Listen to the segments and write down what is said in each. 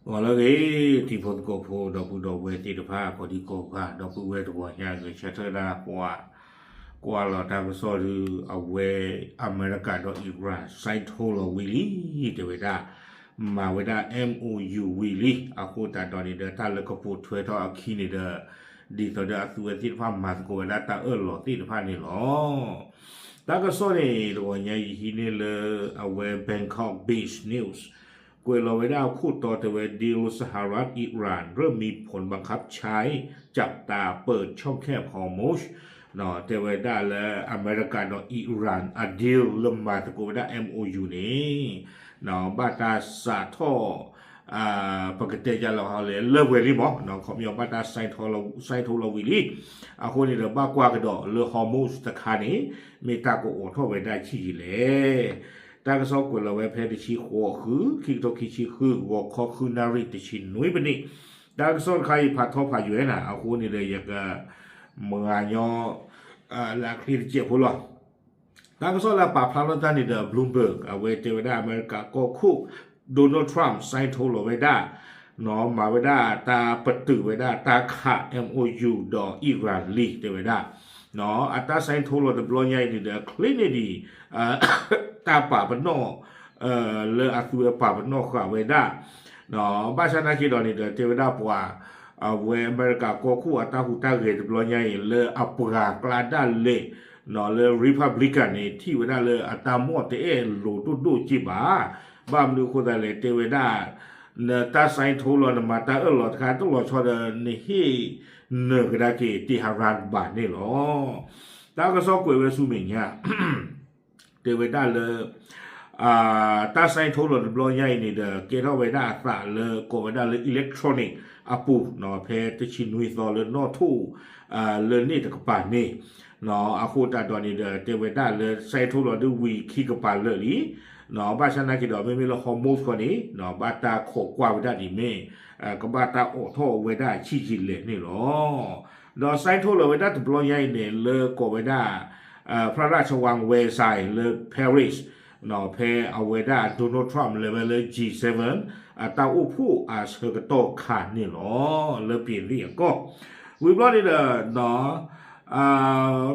ဂီၤလၢအဂ့ၤ တံၤဖိသကိးဖိ ဒီပုၢ်ဒီဝဲၢ်သ့ၣ်တဖၣ် ကိးဒံကိးဂၤ ဒီပုၢ်ဝဲၢ်တဂီၤညါဂဲၤဆၢထၢၣ်ဒၣ်ပှၤ ကွၢ်လီၤတၢ်ကစီၣ်ဒုး အဝဲ အမဲရကၤဒီး Iran စဲထီၣ်လီၤဝံၤလံ တဲဝဲဒၣ် မၤဝဲဒၣ် MOU ဝံၤလံ အဃိသတးဒီးန့ၣ်ဒီး တၢ်လၢကပိာ်ထွဲထီၣ်အခံန့ၣ်ဒီး ဒ်သိးဒီးအသုဝဲသ့ၣ်တဖၣ်မၤသကိးဝဲဒၣ်တၢ်အၢၣ်လီၤသ့ၣ်တဖၣ်န့ၣ်လီၤ. တၢ်ကစီၣ်န့ၣ် တဂီၤညါယဟံးန့ၢ်လၢအဝဲ Bangkok Based News ကွဲးလီၤဝဲဒၣ်အခိၣ်တီတဲဝဲ ดีลสหรัฐ-อิหร่าน เริ่มมีผลบังคับใช้ จับตาเปิดช่องแคบฮอร์มุซ တဲဝဲဒၣ်လၢအမဲရကၤဒီး Iran အ deal လၢမၤသကိးဝဲဒၣ် MOU န့ၣ် ဘၣ်တၢ်စးထီၣ် ပကတဲယၤလီၤဟီလဲၣ် လၢပှဲၤလံမး ခီပညီဘၣ်တၢ် စဲထီၣ်လီၤဝံၤလံ အဃိန့ၣ်ဒီးဘၣ်ကွၢ်ကဒီးလၢ Hormuz တခါန့ၣ် မ့ၢ်တၢ်ကအိးထီၣ်ဝဲဒၣ်ဆံးယံာ်လဲၣ်. တၢ်ကစီၣ်ကွဲးလီၤဝဲဖဲတဆံဃိး ဃု ခံကထိခံဆံဃု ဂီၤခီဃုနၣ်ရံၣ်တဆံနွံပနံး တၢ်ကစီၣ်တခါအံၤဖးထီဖးယွဲနၤ အဃိန့ၣ်ဒီးယကမၤညီ လၢအချ့တစဲးဖိလီၤ. တၢ်ကစီၣ်လၢအပာ်ဖျါထီၣ်တၢ်န့ၣ်ဒီး Bloomberg အဝဲတဲဝဲဒၣ်အမဲရကၤကီၢ်ခိၣ် Donald Trump စဲထီၣ်လီၤဝဲဒၣ် မၤဝဲဒၣ်တၢ်ပတုာ်ဝဲဒၣ်တၢ်ခး MOU ဒီး Iran လံ တဲဝဲဒၣ် အတၢ်စဲထီၣ်လီၤတဘျီညါအံၤန့ၣ်ဒီး ချ့န့ၢ်ဒံး တၢ်ပာ်ပနီၣ် လၢအသုဝဲပာ်ပနီၣ်ဃာ်ဝဲဒၣ် ဘၣ်ဆၣ်သနာ်က့ဒီးန့ၣ်ဒီး တဲဝဲဒၣ်ပှၤ အဝဲအမဲရကၤကီၢ်ခိၣ်အတၢ်ဟူးတၢ်ဂဲၤတဘျီညါအံၤ လၢအပှၤကျါဒၣ်လဲာ် လၢ Republican န့ၣ် ထံၣ်ဝဲဒၣ်လၢအတၢ်မီၣ်တအဲၣ်လိၤဒိၣ်ဒိၣ်က့ဘၣ်. ဘၣ်မနုၤအဃိသတးလဲၣ် တဲဝဲဒၣ် နတၢ်စဲထီၣ်လီၤ နမၤတၢ်အၢၣ်လီၤတခါတလီၤဆီဒီး နဟ့ၣ်နၢၤကဒါက့ၤ Tehran ဘၣ်န့ၣ်လီၤ. တၢ်ကစီၣ်ကွဲးဝဲဆူမဲာ်ညါ တဲဝဲဒၣ်လၢ တၢ်စဲထီၣ်လီၤတဘျီညါအံၤန့ၣ်ဒီး ကဲထီၣ်ဝဲဒၣ်အသးလၢကိးဝဲဒၣ်လၢ electronic အပူၤ ဖဲတဆံနွံသီလၢနီၣ်ထိၣ် လၢန့ၣ်တကပၤန့ၣ် အဃိသတးဒီးန့ၣ်ဒီး တဲဝဲဒၣ်လၢစဲထီၣ်လီၤဒုးဝံၤခံကပၤလၢာ်လံ ဘၣ်ဆၣ်သနာ်က့ဒီး မ့မ့ၢ်လၢ Hormuz ခီန့ၣ် ဘၣ်တၢ်ခိးကွၢ်ဝဲဒၣ်ဒ်မ့ၢ် ကဘၣ်တၢ်အိးထီၣ်ဝဲဒၣ်ဆံးယံာ်လဲၣ်န့ၣ်လီၤ. ဒီးစဲထီၣ်လီၤဝဲဒၣ်တဘျီညါအံၤန့ၣ် လၢကိးဝဲဒၣ် พระราชวังแวร์ซายน์ လၢ Paris ဖဲအဝဲဒၣ် Donald Trump လဲၤဝဲလၢ G seven အတၢ်အိၣ်ဖှိၣ်အဆၢကတီၢ်ခါန့ၣ်လီၤ. လၢပံၤရံၣ်အကီၢ် ဝံၤဘျီန့ၣ်ဒီး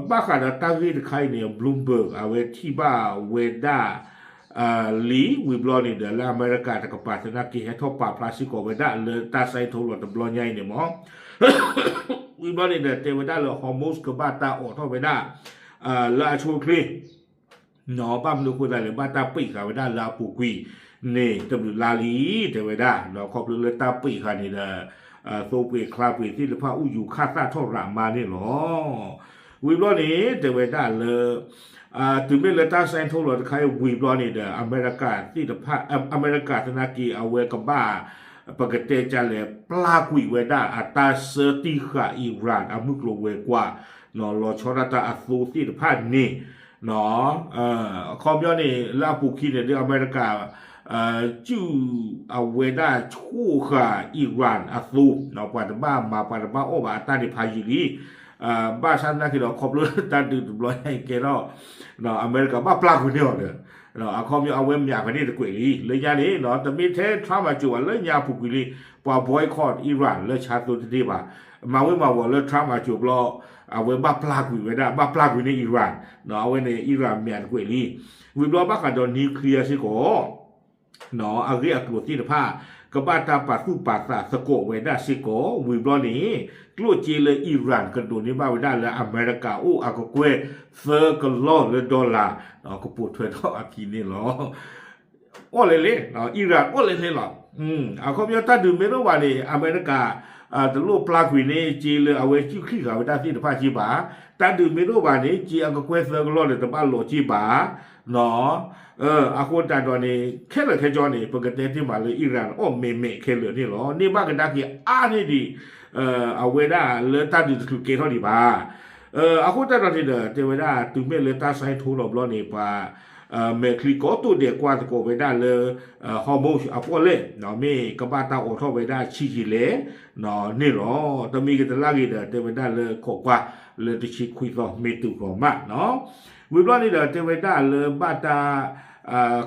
ဘၣ်ဃးဒီးတၢ်ဂ့ၢ်တခါအံၤန့ၣ် Bloomberg အဝဲထံၣ်ဘၣ်ဝဲဒၣ် လံ ဝံၤဘျီန့ၣ်ဒီး လၢအမဲရကၤတကပၤသနာ်က့ ဟဲထီၣ်ပာ်ဖျါစ့ၢ်ကီးဝဲဒၣ်လၢတၢ်စဲထီၣ်လီၤတဘျီညါအံၤန့ၣ်မ့ၢ် ဝံၤဘျီန့ၣ်ဒီး တဲဝဲဒၣ်လၢ Hormuz ကဘၣ်တၢ်အိးထီၣ်ဝဲဒၣ် လၢအဆိအချ့ ဘၣ်မနုၤအဃိသတးလဲၣ် ဘၣ်တၢ်ပံးဃာ်ဝဲဒၣ်လၢအပူၤကွံာ်န့ၣ် တဘျုးလါလံ တဲဝဲဒၣ် ဒီးခီဖျိလၢတၢ်ပံးဃာ်န့ၣ်ဒီး သိပှ့ၤချါပှ့ၤသ့ၣ်တဖၣ် အူယူၤခၣ်သၣ်ထီၣ်ရးမါန့ၣ်လီၤ. ဝံၤဘျီန့ၣ် တဲဝဲဒၣ်လၢ တုၤမ့ၢ်လၢတၢ်စဲထီၣ်လီၤတခါအံၤဝံၤဘျီန့ၣ်ဒီး အမဲရကၤသ့ၣ်တဖၣ် အမဲရကၤသနာ်က့ အဝဲကဘၣ် ပကတဲကလဲၣ် ပျၢ်ကွံာ်ဝဲဒၣ်အတၢ်ဆၢတံၢ်ဃာ် Iran အမုၢ်ကျိၤဝဲၤကွာ် လီၤဆီဒၣ်တၢ်အသိသ့ၣ်တဖၣ်န့ၣ် အခီပညီန့ၣ် လၢအပူၤခံန့ၣ်ဒီး အမဲရကၤ စုၣ်အဝဲဒၣ်ဆိၣ်ဃာ် Iran အသိ ပှၤတဘၣ်မၤပှၤတဘၣ်အီၣ်ဘၣ်အတၢ်န့ၣ်ဖးယံာ်လံ ဘၣ်ဆၣ်သနာ်က့ဒီး ခီဖျိလၢတၢ်ဒုးတဘျီညါအံၤကဲထီၣ် အမဲရကၤဘၣ်ပျၢ်ကွံာ်န့ၢ်အီၤဒီး အခီပညီအဝဲမၠးကန့ၢ်တကွဲးလံ လၢညါန့ၣ် တမ့ၢ်ထဲ Trump အစိၤဘၣ် လၢညါအပူၤကွံာ်လံ ပှၤ boycott Iran လၢဆါသိတဒ့ဘၣ် မၤဝံၤမၤဝီၤလၢ Trump အစိၤဘျီ အဝဲဘၣ်ပျၢ်ကွံာ်ဝဲဒၣ် ဘၣ်ပျၢ်ကွံာ်န့ၢ် Iran အဝဲန့ၣ် Iran မၠးတကွဲးလံ ဝံၤဘျီဘၣ်ဃးဒီး nuclear စ့ၢ်ကီး အဂ့ၢ်အကျိၤသ့ၣ်တဖၣ် ကဘၣ်တၢ်ပာ်သူၣ်ပာ်သးသကိးဝဲဒၣ်စ့ၢ်ကီး ဝံၤဘျီန့ၣ် ကျိၣ်စ့လၢ Iran ကဒိးန့ၢ်ဘၣ်ဝဲဒၣ်လၢအမဲရကၤအိၣ်အကကွဲၢ်သၢကလီၢ်လၢ dollar ကပိာ်ထွဲထီၣ်အခံန့ၣ်လီၤ. အီၣ်လဲၣ်လဲၣ် Iran အီၣ်လဲၣ်လဲၣ်လီၤ. အခီပညီတၢ်ဒုးမ့ၢ်တအိၣ်ဘၣ်န့ၣ် အမဲရကၤ တလိၣ်ပျၢ်ကွံာ်န့ၢ်စ့လၢအဝဲစုၣ်ချံၣ်ဃာ်ဝဲဒၣ်သ့ၣ်တဖၣ်စ့ဘၣ်. တၢ်ဒုးမ့ၢ်တအိၣ်ဘၣ်န့ၣ် စ့အကကွဲၢ်သၢကလီၢ်န့ၣ် တဘၣ်လီၤစ့ဘၣ် အဃိသတးဒီးန့ၣ် ခဲလၢာ်ခဲဆ့န့ၣ် ပကတဲတ့ၢ်မးလၢ Iran အီၣ်မဲာ်မဲာ်ခဲလၢာ်န့ၣ်လီၤ. န့ၢ်ဘၣ်ကဒါက့ၤအါန့ၢ်ဒံး အဝဲဒၣ်လၢတၢ်ဒုးတချုးကဲထီၣ်ဒံးဘၣ်. အဃိသတးဒီးန့ၣ်ဒီး တဲဝဲဒၣ်တုၤမ့ၢ်လၢတၢ်စဲထီၣ်လီၤဘျီန့ၣ် ပှၤ မဲာ်ချံကိးတိၢ်ဒဲးကွၢ်သကိးဝဲဒၣ်လၢ Hormuz အပီၣ်လဲၣ် မ့ၢ်ကဘၣ်တၢ်အိးထီၣ်ဝဲဒၣ်ဆံးယံာ်လဲၣ် န့ၣ်လီၤ. တမံၤဂ့ၤတလါဂ့ၤဒီး တဲဝဲဒၣ်လၢခိးကွၢ်လၢတဆံခွံသီမ့ၢ်တုၤဂီၤမး ဝံၤဘျီန့ၣ်ဒီး တဲဝဲဒၣ်လၢဘၣ်တၢ်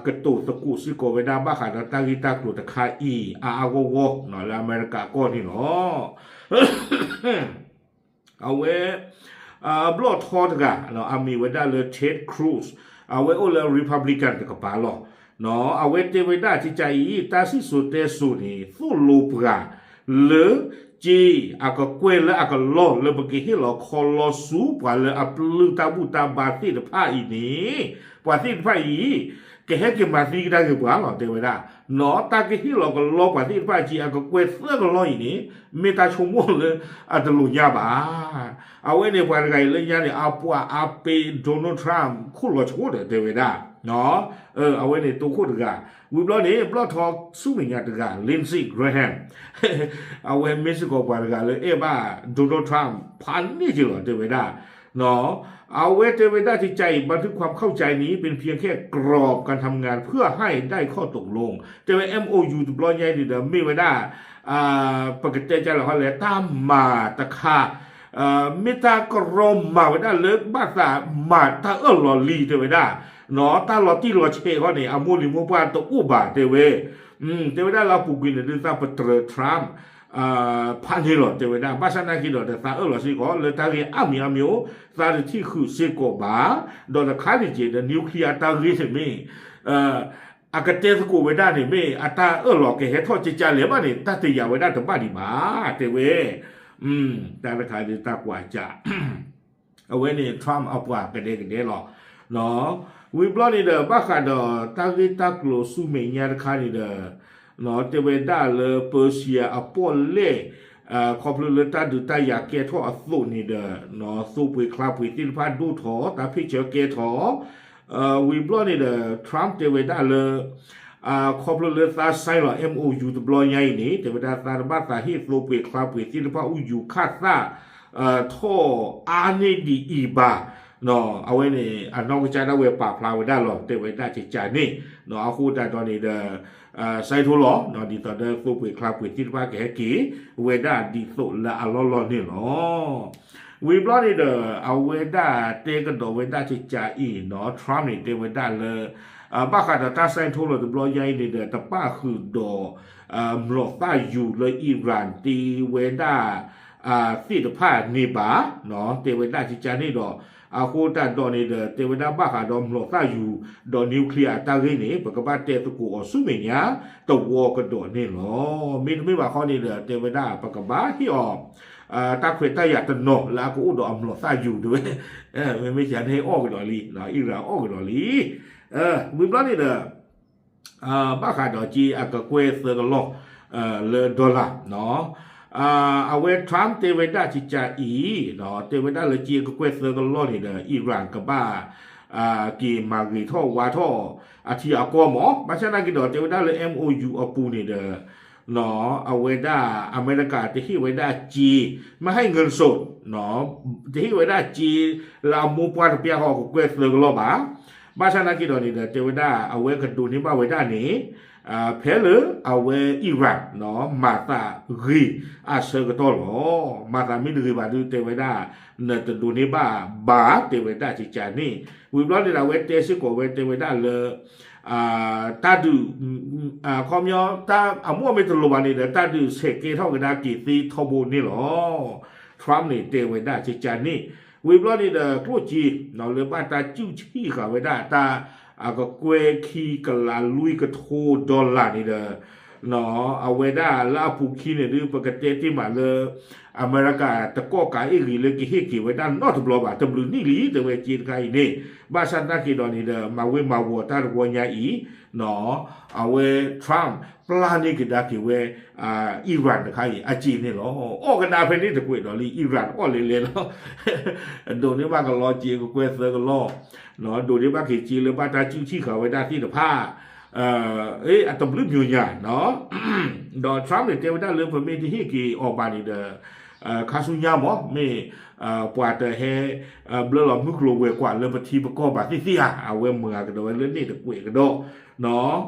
ကတိၤသကိးစ့ၢ်ကီးဝဲဒၣ်ဘၣ်ဃးဒီးတၢ်ဂ့ၢ်တၢ်ကျိၤတခါအံၤ အါအါဂီၢ်ဂီၢ်လၢအမဲရကၤကီၢ်န့ၣ်လီၤ. အဝဲ ဘျီၣ်ထီတဂၤ အမံၤဝဲဒၣ်လၢ Ted Cruz အဝဲအိၣ်လၢ Republican တကပၤလီၤ. အဝဲတဲဝဲဒၣ်ကကးအံၤ တၢ်စံၣ်စိၤတဲစိၤန့ၣ် သိၣ်လိပှၤ လၢ က့ အကကွဲၢ်လၢအကလီၢ်လၢပကဟ့ၣ်လီၤခီလီဆူပှၤလၢအပျုၢ်တၢ်ဘူၣ်တၢ်ဘါသ့ၣ်တဖၣ်အံၤန့ၣ် ပှၤသ့ၣ်တဖၣ်အံၤ ကဟဲက့ၤမၤသံကဒါက့ၤပှၤလီၤ တဲဝဲဒၣ်. နီၢ်တၢ်ကဟ့ၣ်လီၤကလီပှၤသ့ၣ်တဖၣ်က့ အကကွဲၢ်သၢကလီၢ်အံၤန့ၣ် မ့ၢ်တၢ်ဆိကမိၣ်လၢအတလိာ်ညါဘၣ်. အဝဲန့ၣ်ပှၤတဂၤအံၤလၢညါန့ၣ် အပှၤအါပ့ Donald Trump ခိၣ်လီၤဆိဒီးတဲဝဲဒၣ် အဝဲန့ၣ်တိခိၣ်တဂၤ ဝံၤဘျီန့ၣ် ဘျီၣ်ထီဆူမဲာ်ညါတဂၤ Lindsey Graham အဝဲမ့ၢ်စ့ၢ်ကီးပှၤတဂၤလၢအဲၣ်ဘၣ် Donald Trump ဖးန့ၢ်က့ၤလီၤ တဲဝဲဒၣ်. အဝဲတဲဝဲဒၣ်ကကးအံၤ บันทึกความเข้าใจนี้เป็นเพียงแค่กรอบการทำงานเพื่อให้ได้ข้อตกลง တဲဝဲ MOU တဘျီညါအံၤန့ၣ်ဒီး မ့ၢ်ဝဲဒၣ် ပကတဲကလဲာ်ဃီလဲၣ် တၢ်မၤတခါ မ့ၢ်တၢ်ကရီမၤဝဲဒၣ်လၢဘၣ်သးမၤတၢ်အၢၣ်လီၤလံ တဲဝဲဒၣ်. နီၢ်တၢ်လီၤတံၢ်လီၤဆဲးအဃိန့ၣ် အမိၢ်လံၤမိၢ်ပှၢ်တအိၣ်ဘၣ် တဲဝဲ. တဲဝဲဒၣ်လၢအပူၤကွံာ်န့ၣ် ဒုးသးပတြၢၤ Trump ဖးန့ၢ်လီၤ တဲဝဲဒၣ်. ဘၣ်ဆၣ်နာ်က့ဒီး ဒီးသးအၢၣ်လီၤစ့ၢ်ကီး လၢတၢ်ဂ့ၢ်အါမံၤအါမံၤအိၣ် သးတထံၣ်ဃုာ်စ့ၢ်ကီးဘၣ်. ဒီးတခါန့ၣ်က့ၤဒီး nuclear တၢ်ဂ့ၢ်န့ၣ်မ့ၢ် အကတဲသကိးဝဲဒၣ်န့ၣ် မ့ၢ်အတၢ်အၢၣ်လီၤကဟဲထီၣ်ကကးလဲၣ်ဘၣ်န့ၣ် တၢ်တယာ်ဝဲဒၣ်တဘၣ်ဒံးဘၣ် တဲဝဲ. တၢ်တခါဒုးတၢ်ကွၢ်ကး အဝဲန့ၣ် Trump အပှၤကဒဲကဒဲလီၤ. ဝံၤဘျီန့ၣ်ဒီး ဘၣ်ဃးဒီးတၢ်ဂ့ၢ်တၢ်ကျိၤဆူမဲာ်ညါတခါန့ၣ်ဒီး တဲဝဲဒၣ်လၢ Persia အပီၣ်လဲၣ် ခီဖျိလၢတၢ်ဒုးတၢ်ယၤကဲထီၣ်အသိးန့ၣ်ဒီး သိပှ့ၤချါပှ့ၤသ့ၣ်တဖၣ်ဒိၣ်ထီၣ် တၢ်ဖ့ၣ်ဆၢကဲထီၣ် ဝံၤဘျီန့ၣ်ဒီး Trump တဲဝဲဒၣ်လၢ ခီဖျိလၢသး sign လီၤ MOU တဘျီညါအံၤန့ၣ် တဲဝဲဒၣ်သးတဘၣ်သးဟ့ၣ်သိပှ့ၤချါပှ့ၤသ့ၣ်တဖၣ် အူယူၤခၣ်သၣ် ထီၣ်အါန့ၢ်ဒံးအံၤဘၣ်. အဝဲန့ၣ် အနီၢ်ကစၢ်ဒၣ်ဝဲပာ်ဖျါဝဲဒၣ်လီၤ တဲဝဲဒၣ်ကကးန့ၣ် အဃိသတးဒီးန့ၣ်ဒီး sign ထိလီၤ ဒ်သိးဒီးသိပှ့ၤချါပှ့ၤသ့ၣ်တဖၣ်ကဟဲက့ၤဝဲဒၣ်ဒ်သိးလၢအလီၢ်လီၢ်န့ၣ်လီၤ. ဝံၤဘျီန့ၣ်ဒီး အဝဲဒၣ်တဲကဒီးဝဲဒၣ်ကကးအံၤနီၢ် Trump န့ၣ် တဲဝဲဒၣ်လၢ ဘၣ်ဃးဒီးတၢ် sign ထိလီၤတဘျီညါအံၤန့ၣ်ဒီး တပၣ်ဃုာ်ဒီး မျိာ်သၣ်ယူၤလၢ Iran တ့ဝဲဒၣ် သ့ၣ်တဖၣ်န့ၣ်ဘၣ် တဲဝဲဒၣ်ကကးန့ၣ်ဒီး အဃိသတးဒီးန့ၣ်ဒီး တဲဝဲဒၣ်ဘၣ်ဃးဒီးမျိာ်သၣ်ယူၤ ဒီး nuclear အတၢ်ဂ့ၢ်န့ၣ် ပကဘၣ်တဲသကိးအီၤဆူမဲာ်ညါ တဝီကဒီးန့ၣ်လီၤ. မ့တမ့ၢ်ဘၣ်ဃီန့ၣ်ဒီး တဲဝဲဒၣ်ပကဘၣ်ဟ့ၣ်အီၤ တၢ်ခွဲးတၢ်ယာ်တနီၤလၢအကအိၣ်ဒီးအမျိာ်သၣ်ယူၤတဲဝဲ မ့မ့ၢ်ကန့ၣ်အီၣ်ကဒီးလံ Iran အီၣ်ကဒီးလံ. ဝံၤဘျီန့ၣ်ဒီး ဘၣ်ဃးဒီးက့အကကွဲၢ်သၢကလီၢ် လၢ dollar အဝဲ Trump တဲဝဲဒၣ်ကကးအံၤ တဲဝဲဒၣ်လၢက့အကကွဲၢ်သၢကလီၢ်န့ၣ်ဒီး Iran ကဘၣ် က့ၤမၤဂ့ၤထီၣ်ဝါထီၣ်အထံအကီၢ်မး ဘၣ်ဆၣ်သနာ်က့ဒီး တဲဝဲဒၣ်လၢ MOU အပူၤန့ၣ်ဒီး အဝဲဒၣ်အမဲရကၤတဟ့ၣ်ဝဲဒၣ်က့ မဟဲငၢၣ်စိး တဟ့ၣ်ဝဲဒၣ်က့ လၢအမိၢ်ပှၢ်တပျၢ်ဃီအကကွဲၢ်သၢကလီၢ်ဘၣ်. ဘၣ်ဆၣ်သနာ်က့ဒီးန့ၣ်ဒီး တဲဝဲဒၣ်အဝဲကဒိးန့ၢ်ဘၣ်ဝဲဒၣ်န့ၣ် ဖဲလၢအဝဲ Iran မၤသးဂ့ၤအဆၢကတီၢ်လီၤ. မၤသးမ့ၢ်တဂ့ၤဘၣ်ဒုးတဲဝဲဒၣ် နတဒိးန့ၢ်ဘၣ်ဘၣ် တဲဝဲဒၣ်ကကးန့ၣ် ဝံၤဘျီန့ၣ်ဒီး အဝဲတဲစ့ၢ်ကီးဝဲတဲဝဲဒၣ်လၢ တၢ်ဒုး ခီပညီ တၢ်အမိၢ်မ့ၢ်တလိၤဘၣ်န့ၣ်ဒီး တၢ်ဒုးဆဲးကဲထီၣ်ကဒါက့ၤသ့ထီဘိန့ၣ်လီၤ. Trump န့ၣ်တဲဝဲဒၣ်ကကးန့ၣ် ဝံၤဘျီန့ၣ်ဒီး ကျိၣ်စ့ လၢဘၣ်တၢ်ကူၣ်ဆံၣ်ဃာ်ဝဲဒၣ်တၢ် အကကွဲၢ်ခံကလးလွံၢ်ကထိ dollar န့ၣ်ဒီး အဝဲဒၣ်လၢအပူၤခံန့ၣ်ဒုး ပကတဲတ့ၢ်မးလၢ အမဲရကၤတကီၢ်ကးအ့ၣ်ဂ့ၤလၢကဟ့ၣ်က့ၤဝဲဒၣ်နီတဘျီဘၣ် တဘျုးနံၣ်လံ တဲဝဲက့တခါအံၤန့ၣ် ဘၣ်ဆၣ်သနာ်က့ဒီးန့ၣ်ဒီး မၤဝဲမၤဝီၤတၢ်တဝီညါအံၤ အဝဲ Trump ပျၢ်န့ၢ်ကဒါက့ၤဝဲ Iran တခါအံၤ အစ့န့ၣ်လီၤ. အီၣ်ကဒါဖဲန့ၣ်တကွဲးဒီးလံ Iran အီၣ်လဲၤလဲၤလီၤ. ဒိးန့ၢ်ဘၣ်ကလီစ့ကကွဲၢ်သၢကလီၢ် ဒိးန့ၢ်ဘၣ်က့ၤစ့လၢဘၣ်တၢ်ကူၣ်ဆံၣ်ဃာ်ဝဲဒၣ်သ့ၣ်တဖၣ် အတဘျုးမျိာညါ ဒီး Trump န့ၣ် တဲဝဲဒၣ်လၢပမ့ၢ်တဟ့ၣ်က့ၤအီၤဘၣ်န့ၣ်ဒီး ခါဆူညါမး မ့ၢ် ပှၤတဟဲ ဘျၢလီၤမုၢ်ကျိၤဝဲၤကွာ်လၢပထံပကီၢ်ဘၣ်သ့ၣ်သ့ၣ်ဧါ အဝဲမၤကဒီးဝဲလၢန့ၣ်တကွဲးကဒီး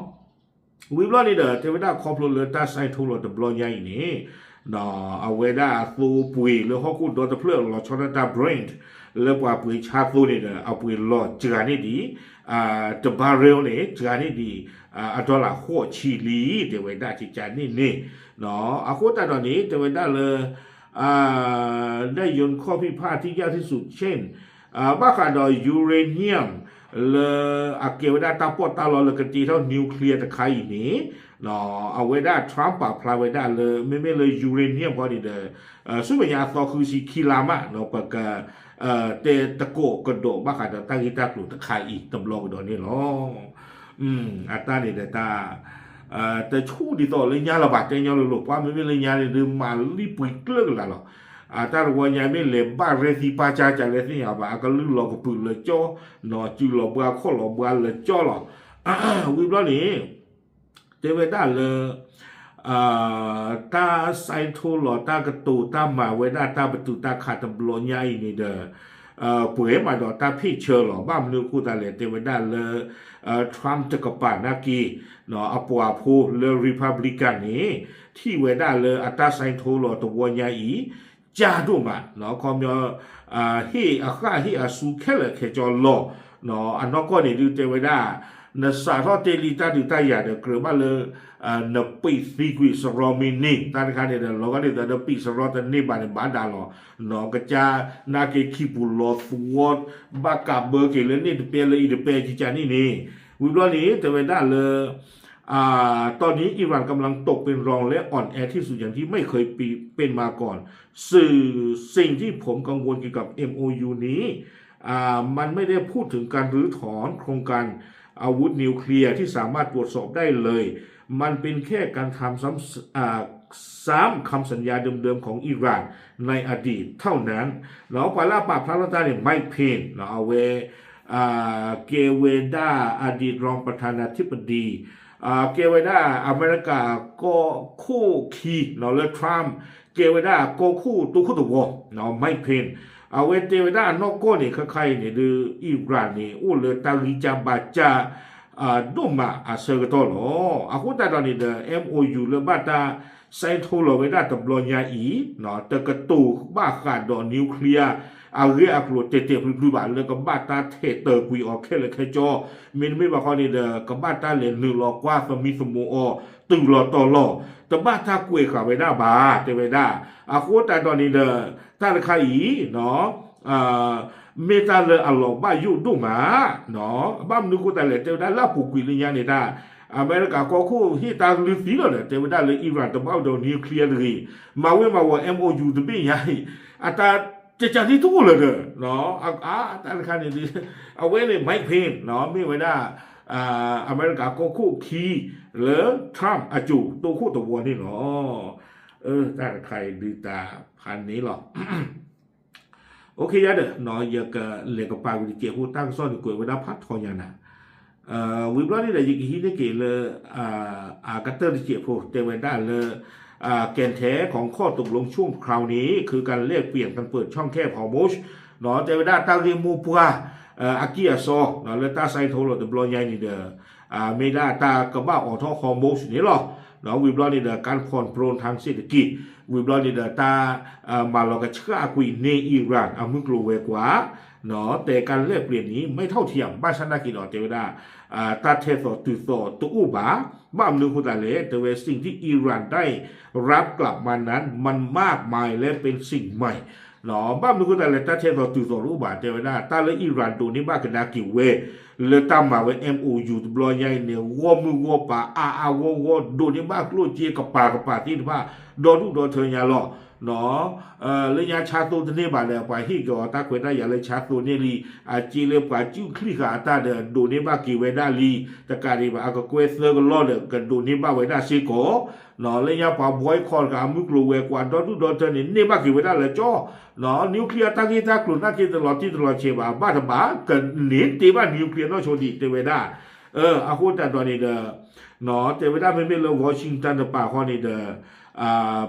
ဝံၤဘျီန့ၣ်ဒီး တဲဝဲဒၣ်ခီဖျိလၢတၢ် sign ထိလီၤတဘျီညါအံၤန့ၣ် အဝဲဒၣ်အသိပှ့ၤလၢဟီၣ်ခိၣ်ဒီတဖျၢၣ်လီၤဆီဒၣ်တၢ် Brent လၢပှၤပှ့ၤဆါသိန့ၣ်ဒီး အပှ့ၤလီၤစှၤန့ၢ်ဒံး တ barrel န့ၣ် စှၤန့ၢ်ဒံး အ dollar ဃိးဆံလံ တဲဝဲဒၣ်ကကန့ၣ်န့ၣ် အဃိသတးဒီးန့ၣ် တဲဝဲဒၣ်လၢ ได้ยนข้อพิพาทที่ยากที่สุด เช่น ဘၣ်ဃးဒီး uranium လၢအကဲဝဲဒၣ်တၢ်ပီးတၢ်လီလၢကတ့ထီၣ် nuclear တခါအံၤန့ၣ် အဝဲဒၣ် Trump ပာ်ဖျါဝဲဒၣ်လၢ မ့မ့ၢ်လၢ uranium ဃီန့ၣ်ဒီး ဆူမဲာ်ညါအသီဃုဆံခံလါမး ပက တဲသကိးကဒီးဘၣ်ဃးဒီးတၢ်ဂ့ၢ်တၢ်ကျိၤတခါအံၤတဘျီကဒီးန့ၣ်လီၤ. အတၢ်န့ၣ်ဒီးတၢ် တဆူၣ်ဒ်သိးလၢညါလၢၤဘၣ် တဲညီလိၤလိၤ ပှၤမ့မ့ၢ်လၢညါန့ၣ်ဒုး မၤလံပှဲၤကျၢၢ်ကလာ်လီၤ. အတၢ်တဝီညါမ့ၢ်လဲၤဘၣ်ရဲၣ်သံပၢ်ကၢ်ကၢ်လဲၣ်သ့ၣ်ညါဘၣ် အကလုၢ်လီၤကပုာ်လၢကၠီ နီၤစုလီၤဘှါခီၣ်လီၤဘှါလၢကၠီလီၤ. ဝံၤဘျီန့ၣ် တဲဝဲဒၣ်လၢ တၢ်စဲးထိလီၤတၢ်ကတိၤတၢ်မၤဝဲဒၣ်တၢ်ပတုာ်တၢ်ခးတဘျီညါအံၤန့ၣ်ဒီး ပှဲၤမးဒီးတၢ်ဖ့ၣ်ဆၢလီၤ. ဘၣ်မနုၤအဃိသတးလဲၣ် တဲဝဲဒၣ်လၢ Trump တကပၤနာ်က့ အပှၤဖိလၢ Republican န့ၣ် ထံၣ်ဝဲဒၣ်လၢအတၢ်စဲးထိလီၤတဝီညါအံၤ ကၢ်ဒိၣ်မး ခီပညီ ဟ့ၣ်အဃၣ်ဟ့ၣ်အစူခဲလၢာ်ခဲဆ့လီၤ. အနီၢ်ကီၢ်န့ၣ်ဒုးတဲဝဲဒၣ် နစးထီၣ်တဲလံတၢ်ဒုးတၢ်ယၤဒီး ကြၢးဘၣ်လၢ နပံးသံကွံာ်စရီမ့ၢ်န့ၢ် တၢ်တခါန့ၣ်ဒီး လီၤဂာ်ဒ်သိးဒီးပံးစရီတန့ၢ်ဘၣ်န့ၣ် ဘၣ်ဒၣ်လီၤ. ကစၢ်နာ်က့ခံပူၤလီၤသဝီ ဘၣ်ကးဘၢက့ၤလၢန့ၣ်တပဲလၢအံၤတပဲကကန့ၣ်န့ၣ် ဝံၤဘျီန့ၣ် တဲဝဲဒၣ်လၢ ตอนนี้อิหร่านกำลังตกเป็นรองและอ่อนแอที่สุดอย่างที่ไม่เคยเป็นมาก่อน สื่อ สิ่งที่ผมกังวลเกี่ยวกับ เอ็ม โอ ยู นี้ อ่า มันไม่ได้พูดถึงการรื้อถอนโครงการอาวุธนิวเคลียร์ที่สามารถตรวจสอบได้เลย มันเป็นแค่การทำซ้ำอ่าซ้ำคำสัญญาเดิมๆของอิหร่านในอดีตเท่านั้น ဒီးပှၤလၢအပာ်ဖျါထီၣ်တၢ်န့ၣ် Mike Pence နီၤ အဝဲ ကဲဝဲဒၣ် อดีตรองประธานาธิบดี ကဲဝဲဒၣ် အမဲရကၤကီၢ်ခိၣ်ခံနီၤ လၢ Trump ကဲဝဲဒၣ်ကီၢ်ခိၣ်တိခိၣ်သဝီ Mike Pence အဝဲတဲဝဲဒၣ်အနီၢ်ကီၢ်န့ၣ် ခဲခါအံၤန့ၣ် ဒုး Iran န့ၣ် အိၣ်လၢတၢ်ဂံၢ်စၢ်ဘါစၢ် ဒိၣ်မးအဆၢကတီၢ်လီၤ. အဃိသတးဒီးန့ၣ်ဒီး MOU လၢဘၣ်တၢ် sign ထိလီၤဝဲဒၣ်တဘျီညါအံၤ တကတိၤဘၣ်ဃးဒီး nuclear အဂ့ၢ်အကျိၤတဲာ်တဲာ်ဖျုးဖျုးဘၣ် လၢကဘၣ်တၢ်ထဲးတၢၤကွံာ်အီၤခဲလၢာ်ခဲဆ့ မ့တမ့ၢ်ဘၣ်ခီန့ၣ်ဒီး ကဘၣ်တၢ်လဲၤနုာ်လီၤကွၢ်သမံသမိးအီၤ တုၤလီၤတီၤလီၤ တဘၣ်တၢ်ကွဲးဃာ်ဝဲဒၣ်ဘၣ် တဲဝဲဒၣ်. အဃိသတးဒီးန့ၣ်ဒီး တၢ်တခါအံၤ မ့ၢ်တၢ်လၢအလီၤဘၣ်ယိၣ်ဒိၣ်မး ဘၣ်မနုၤအဃိသတးလဲၣ် တဲဝဲဒၣ်လၢအပူၤကွံာ်လၢညါန့ၣ်တၢ် အမဲရကၤကီၢ်ခိၣ်ဟ့ၣ်တၢ်လုၢ်သံလီၤဒီး တဲဝဲဒၣ်လၢ Iran တဘၣ်အိၣ်ဒီး nuclear တဂ့ၤ မၤဝဲမၤဝီၤ MOU တဘ့ၣ်ညါအံၤ အတၢ်ကကန့ၣ်တအိၣ်လၢၤဒီး အတၢ်တခါန့ၣ် အဝဲန့ၣ် Mike Pence မ့ၢ်ဝဲဒၣ် အမဲရကၤကီၢ်ခိၣ်ခံ လၢ Trump အစိၤတိခိၣ်သဝီန့ၣ်လီၤ. တၢ်တခါအံၤဒုးတၢ်ဖးန့ၣ်လီၤ. အိၣ်ခ့ယါဒီး ယကလဲၤကပာ်ဝံၤတစဲးဖိ တၢ်ကစီၣ်န့ၣ်ကွဲးဝဲဒၣ်ဖးထီညါနၤ ဝံၤဘျီန့ၣ်ဒီး ယကဟံးန့ၢ်က့ၤလၢ အကတၢၢ်တစဲးဖိ တဲဝဲဒၣ်လၢ แก่นแท้ของข้อตกลงชั่วคราวนี้คือการแลกเปลี่ยนการเปิดช่องแคบฮอร์มุซ တဲဝဲဒၣ်တၢ်ဂ့ၢ်မိၢ်ပှၢ် အကံၢ်အစီ လၢတၢ် sign ထိလီၤတဘျီညါအံၤန့ၣ်ဒီး မ့ၢ်ဒၣ်တၢ်ကဘၣ်အိးထီၣ် Hormuz န့ၣ်လီၤ. ဝံၤဘျီန့ၣ်ဒီး การผ่อนปรนทางเศรษฐกิจ ဝံၤဘျီန့ၣ်ဒီး တၢ်မၤလီၤကဆှၣ်ကွံာ်န့ၢ် Iran အမုၢ်ကျိၤဝဲၤကွာ် แต่การแลกเปลี่ยนนี้ไม่เท่าเทียม ဘၣ်ဆၣ်သနာ်က့ဒီး တဲဝဲဒၣ် တၢ်ထဲသိးတုၤသိးတအိၣ်ဘၣ်. ဘၣ်မနုၤအဃိသတးလဲၣ် တဲဝဲ สิ่งที่อิหร่านได้รับกลับมานั้นมันมากมายและเป็นสิ่งใหม่ ဘၣ်မနုၤအဃိသတးလဲၣ် တၢ်ထဲသိးတုၤသိးတအိၣ်ဘၣ် တဲဝဲဒၣ် တၢ်လၢ Iran ဒိးန့ၢ်ဘၣ်ကဒါက့ၤဝဲ လၢတၢ်မၤဝဲ MOU တဘျီညါအံၤန့ၣ် ဂီၢ်မုၢ်ဂီၢ်ပၤ အါအါဂီၢ်ဂီၢ် ဒိးန့ၢ်ဘၣ်ကျိၣ်စ့ကပၤကပၤသ့ၣ်တဖၣ် ဒီဒူၣ်ဒီထၢညါလီၤ. လၢညါဆါသိတန့ၢ်ဘၣ်ဒီး ပှၤဟ့ၣ်က့ၤအီၤတၢ်ခွဲးတၢ်ယာ်လၢဆါသိန့ၢ်လံ, အစ့လၢပှၤကူၣ်ချံဃာ်အတၢ်ဒီး ဒိးန့ၢ်ဘၣ်က့ၤဝဲဒၣ်လံ, တကးဒံးဘၣ် အကကွဲၢ်သၢကလီၢ်ဒီး ကဒိးန့ၢ်ဘၣ်ဝဲဒၣ်စ့ၢ်ကီး, လၢညါပှၤ boycott ဃာ်အမုၢ်ကျိၤဝဲၤကွာ် ဒီဒူၣ်ဒီထၢန့ၣ် န့ၢ်ဘၣ်က့ၤဝဲဒၣ်လၢကၠီ, nuclear တၢ်ဂ့ၢ်တၢ်ကျိၤနာ်က့တလီၤတံၢ်တလီၤဆဲးဘၣ်, ဘၣ်တဘၣ် ကန့ၢ်တ့ၢ်ဘၣ် nuclear နီၢ်ဆိဒံး တဲဝဲဒၣ်. အဃိသတးဒီးန့ၣ်ဒီး တဲဝဲဒၣ်မ့မ့ၢ်လၢ Washington တပၤဃီန့ၣ်ဒီး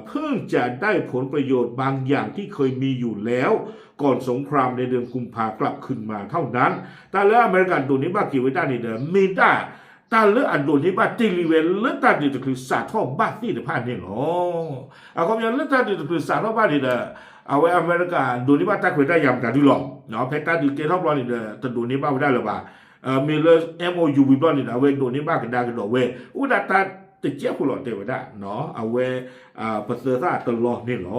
เพิ่งจะได้ผลประโยชน์บางอย่างที่เคยมีอยู่แล้วก่อนสงครามในเดือนกุมภาพันธ์กลับคืนมาเท่านั้น တၢ်လၢအမဲရကၤဒိးန့ၢ်ဘၣ်က့ၤဝဲဒၣ်န့ၣ်ဒီး မ့ၢ်ဒၣ် တၢ်လၢအဒိးန့ၢ်ဘၣ်တ့ၢ်လံဝဲလၢတၢ်ဒုးတချုးစးထီၣ်ဘၣ်သ့ၣ်တဖၣ်န့ၣ်လီၤ. အခီပညီလၢတၢ်ဒုးတချုးစးထီၣ်ဘၣ်န့ၣ်ဒီး အဝဲအမဲရကၤ ဒိးန့ၢ်ဘၣ်တၢ်ခွဲးတၢ်ယာ်မတၤဒုလီၤ. ဖဲတၢ်ဒုးကဲထီၣ်ဘျီန့ၣ်ဒီး တဒိးန့ၢ်ဘၣ်ဝဲဒၣ်လၢၤဘၣ်. မ့ၢ်လၢ MOU ဝံၤဘျီန့ၣ်ဒီး အဝဲဒိးန့ၢ်ဘၣ်ကဒါကဒီးဝဲ အိၣ်ဒၣ်တၢ်တစဲးဖိလီၤတဲဝဲဒၣ် အဝဲ ပသၢသၣ်တလီၢ်န့ၣ်လီၤ.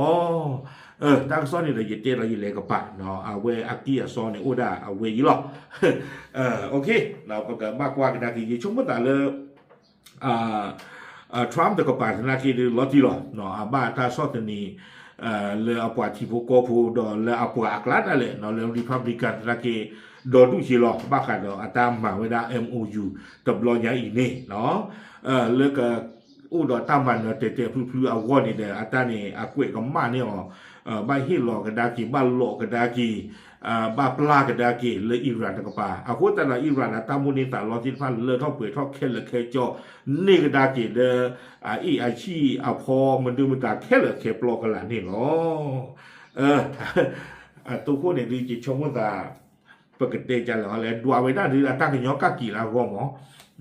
တၢ်ကစီၣ်န့ၣ်ဒီး ယတဲဒီးယလဲၤကပၤ အဝဲအကံၢ်အစီန့ၣ် အိၣ်ဒၣ်အဝဲအံၤလီၤ. ပကဘၣ်ကွၢ်ကဒါက့ၤ ယဆိကမိၣ်သးလၢ Trump တကပၤသနာ်က့ဒီး လီၤတံၢ်လီၤ. အဘၣ်တၢ်ဆီၣ်သနံး လၢအပှၤထံဖိကီၢ်ဖိ ဒီးလၢအပှၤအကျါဒၣ်လဲာ် လၢ Republican သနာ်က့ ဒီဒူၣ်က့ၤလီၤ. ဘၣ်ဃးဒီးအတၢ်မၤဝဲဒၣ် MOU တဘျီညါအံၤန့ၣ် လၢကအိၣ်ဒီးတၢ်မၤနၢၤတဲာ်တဲာ်ဖျုဖျုအဂီၢ်န့ၣ်ဒီး အတၢ်န့ၣ် အကွဲးကမၣ်န့ၢ်အီၤ ဘၣ်ဟ့ၣ်လီၤကဒါက့ၤ ဘၣ်လီးကဒါက့ၤ ဘၣ်ပျၢ်ကဒါက့ၤလၢ Iran တကပၤ. အဃိသတးဒီး Iran အတၢ်မိၣ်န့ၢ်သးလီသ့ၣ်တဖၣ် လၢထီၣ်ပှဲၤထီၣ်ခဲလၢာ်ခဲဆ့ န့ၢ်ကဒါက့ၤလၢ အအ့ၣ်အဆံၣ်အဖီ မနုၤမတၤခဲလၢာ်ခဲဆ့ပျီကလာ်န့ၣ်လီၤ. အတိခိၣ်န့ၣ်ဒုး ယဆိကမိၣ်သး ပကတဲကလဲၣ် လဲၤဒွးဝဲဒၣ်ဒုး အတၢ်ကညီကၣ်ကံာ်လၢအဂီၢ်မး,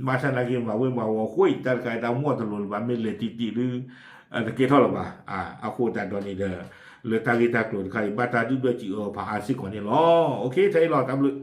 ဘၣ်ဆၣ်သနာ်က့ မၤဝ့ၤမၤဝီၤဃိ တၢ်တခါအံၤတၢ်မီၢ်တလိၤလၢၤဘၣ် မ့ၢ်လဲၤတံၢ်တံၢ်ဒုး တကဲထီၣ်လၢၤဘၣ်. အဃိသတးဒီးန့ၣ်ဒီး လၢတၢ်ဂ့ၢ်တၢ်ကျိၤတခါအံၤ ဘၣ်တၢ်ဒုၣ်ဒွဲၣ်စံးအၢပှၤအါစ့ၢ်ကီးန့ၣ်လီၤ. ထဲအံၤလီၤ တၢ်ဘျုး